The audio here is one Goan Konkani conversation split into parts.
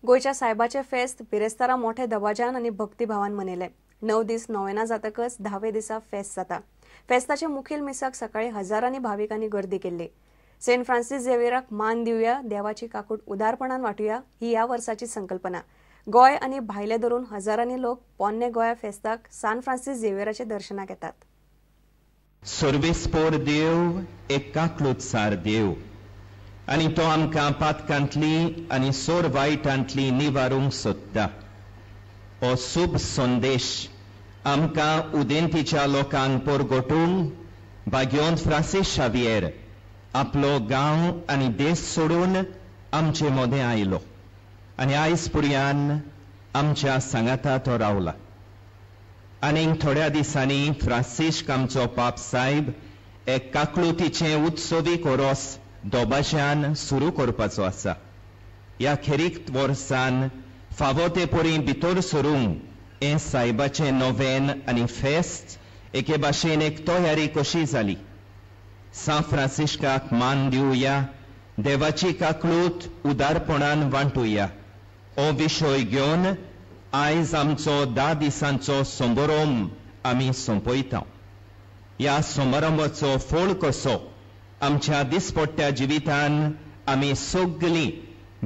गोंयच्या सायबाचे फेस्त बिरेस्तारा मोठे दबाज्यान आनी भक्तिभावान मनयले. 9 दीस नोवेना जातकच 10व्या दिसा फेस्त जाता. फेस्ताचे मुखेल मिसाक सकाळी हजारांनी भाविकांनी गर्दी केल्ली. सेंट फ्रांसीस झेवियराक मान दिवया, देवाची काकूट उदारपणान वांटुया ही ह्या वर्साची संकल्पना. गोंय आनी भायले धरून हजारांनी लोक पोन्ने गोंया फेस्ताक सान फ्रांसीस झेवियराचे दर्शनाक येतात. सर्वेस्पोर देव एक काकलुतसार देव आनी तो आमकां पातकांतली आनी सोर वायटांतली निवारूंक सोदता. हो शुभ संदेश आमकां उदेंतीच्या लोकांक परगटूंक भाग्योंत फ्रांसीस शावियेर आपलो गांव आनी देश सोडून आमचे मदें आयलो आनी आयज पर्यान आमच्या सांगाता तो रावला. आनीक थोड्या दिसांनी फ्रांसिस्क आमचो पाप साहेब एक काकलुतीचें उत्सवी कोरोस दोबाज्यान सुरू करपाचो आसा. ह्या खेरीक वर्सान फावो ते परी भितर सरूंक हें सायबाचें नोवेन आनी फेस्त एके भाशेन एक तयारी कशी जाली. सां फ्रांसिस्काक मान दिवया, देवाची काकलूत उदारपणान वांटुया हो विशय घेवन आयज आमचो 10 दिसांचो समारंभ आमी सोंपयता. ह्या समारंभाचो फळ कसो आमच्या दिसपट्ट्या जिवितान आमी सगळीं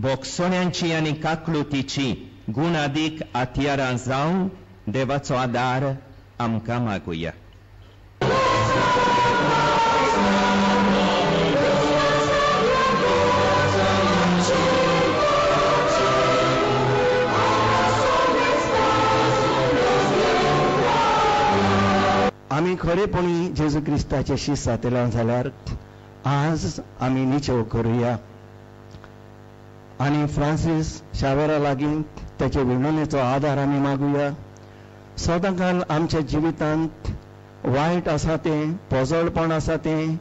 भोगसण्याची आनी काकलुतीची गुणादीक हत्यारां जावन देवाचो आदार आमकां मागुया. आमी खरेपणी जेजू क्रिस्ताचे शीस जातले जाल्यार आज आमी निचेव करुया आनी फ्रांसीस शावेरा लागीं ताचे विणवणेचो आदार आमी मागुया. सदांकाल आमच्या जिवितांत वायट आसा तें, पोजोळपण आसा तें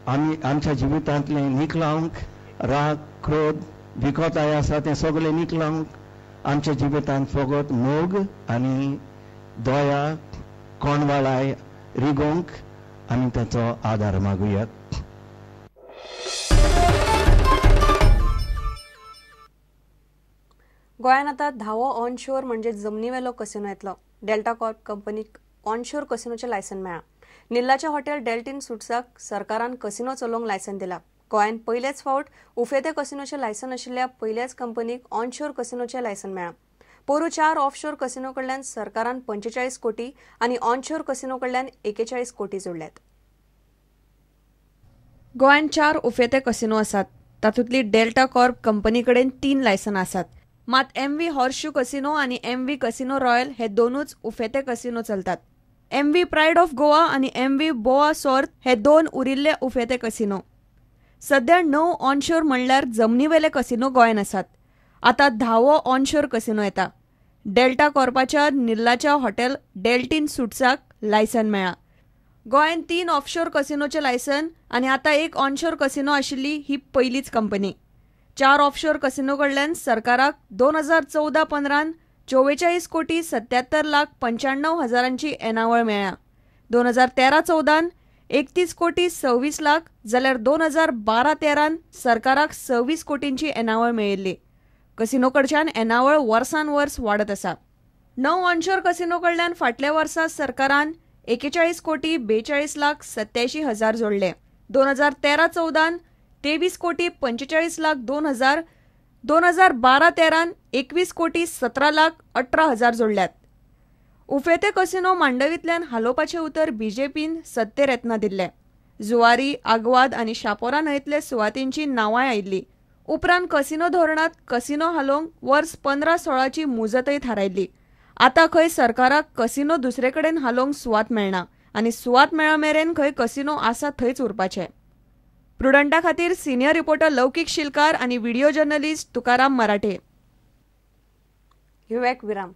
आमी आमच्या जिवितांतलें निकलावंक, राग, क्रोध, विकोताय आसा तें सगळें निकलावंक आमच्या जिवितांत फकत मोग आनी दया, कोणवाळाय रिगोवंक आमी ताचो आदार मागुया. गोंयांत आतां 10वो ऑनशोर म्हणजे जमनीवेलो कसिनो येतलो. डेल्टा कॉर्प कंपनीक ऑनशोर कसिनोचें लायसन मेळ्ळां. निल्लाच्या हॉटेल डेल्टीन सुट्साक सरकारान कसिनो चलोवंक लायसन दिला. गोंयांत पयलेच फावट उफेते कसिनोचें लायसन आशिल्ल्या पयल्याच कंपनीक ऑनशोर कसिनोचें लायसन मेळ्ळां. पोरू 4 ऑफशोर कसिनो कडल्यान सरकारान 45 कोटी आनी ऑनशोर कसिनो कडल्यान 41 कोटी जोडल्यात. गोंयांत 4 उफेते कसिनो आसात. तातूंतली डेल्टा कॉर्प कंपनी कडेन 3 लायसन आसात. मात एमव्ही हॉर्सशू कसिनो आनी एमव्ही कसिनो रॉयल हे दोनूच उफेते कसिनो चलतात. एमव्ही प्रायड ऑफ गोवा आनी एमव्ही बोआ सॉर्त हे 2 उरिल्ले उफेते कसिनो. सध्या 9 ऑनशोर म्हणल्यार जमनीवेले कसिनो गोंयांत आसात. आतां 10वो ऑनशोर कसिनो येता. डेल्टा कॉर्पाच्या निल्लाच्या हॉटेल डेल्टीन सुट्साक लायसन मेळ्ळां. गोंयांत 3 ऑफशोर कसिनोचें लायसन आनी आतां 1 ऑनशोर कसिनो आशिल्ली ही पयलीच कंपनी. 4 ऑफशोर कसिनो कडल्यान सरकाराक 2014-15 44 कोटी 77 लाख 95 हजारांची येणावळ मेळ्ळ्या. 2013-14 31 कोटी 26 लाख जाल्यार 2012-13 सरकाराक 26 कोटींची येणावळ मेळिल्ली. कसिनो कडच्यान येणावळ वर्सान वर्स वाडत आसा. 9 ऑनशोर कसिनो कडल्यान फाटल्या वर्सा सरकारान 41 कोटी 42 लाख 87 हजार जोडले. 2013-14 23 कोटी 45 लाख 2 हजार, 2012-13 21 कोटी 17 लाख 18 हजार जोडल्यात. उफेते कसिनो मांडवींतल्यान हालोवपाचें उतर बीजेपीन सत्तेर येतना दिल्लें. जुवारी, आगवाद आनी शापोरा न्हंयतले सुवातींची नांवांय आयिल्ली. उपरांत कसिनो धोरणांत कसिनो हालोवंक वर्स 15-16ची मुजतय थारायल्ली. आतां खंय सरकाराक कसिनो दुसरे कडेन हालोवंक सुवात मेळना आनी सुवात मेळा मेरेन खंय कसिनो आसा थंयच उरपाचें. प्रुडंटा खातीर सिनियर रिपोर्टर लौकीक शिलकार आनी व्हिडिओ जर्नलिस्ट तुकाराम मराठे. हिवेक विराम.